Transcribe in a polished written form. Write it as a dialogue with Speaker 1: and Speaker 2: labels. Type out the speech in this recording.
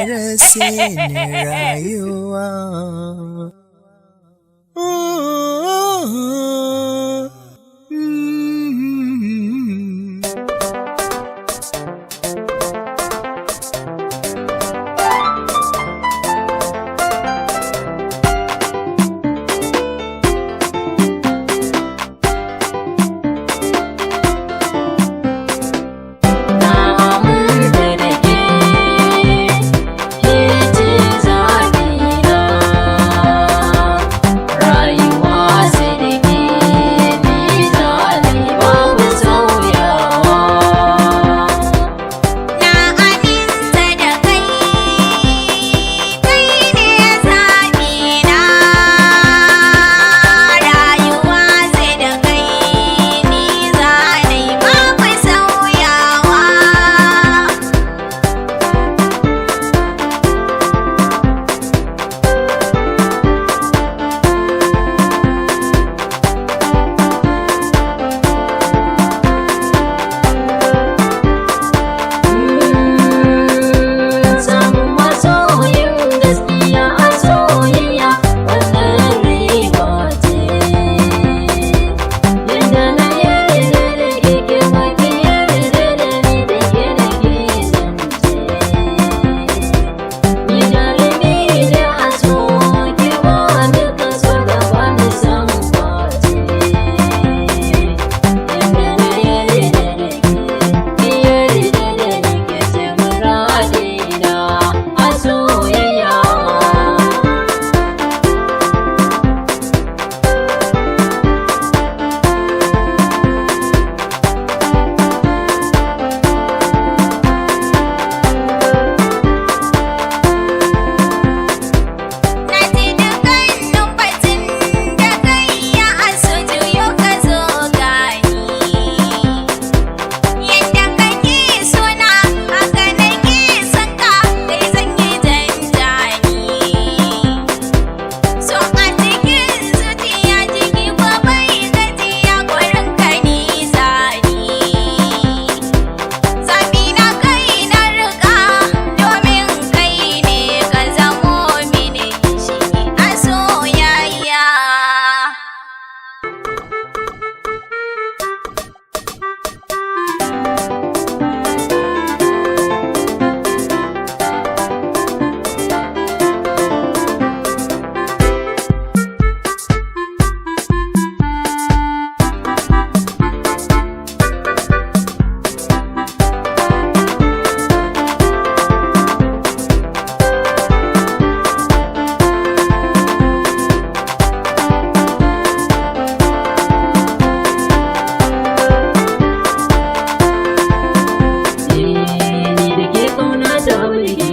Speaker 1: Darasi na rayuwa.
Speaker 2: Na aminta da ke, ke ce zaɓina. Rayuwa sai da ke, mizani babu sauyawa.
Speaker 3: Na aminta da kai, kai ne zaɓina. Rayuwa sai da kai, ni zane babu sauyawa.
Speaker 2: Samun masoyin gaskiya a soyayya wannan riba ce. Yadda na yarda da ke, ke ma ki yarda da ni, da ke nake zance. Ni jarumi ne a so, ki ba ni kaso da ba ni san kwace. Yadda na yarda da ke, ki yarda da ni, ke ce muradina a soyayya.
Speaker 3: Na ji dukkanin batun da kai ya aso juyo ka zo gani. Yadda kake sona haka nake son ka, kai zan yi janjani. So a cikin zuciya jiki ko bai gajiya gurin ka nizani. Zaɓi na kai na riƙa domin kai ne ka zamo mini ginshiki a soyayya.
Speaker 2: Ni da ke kauna ta burge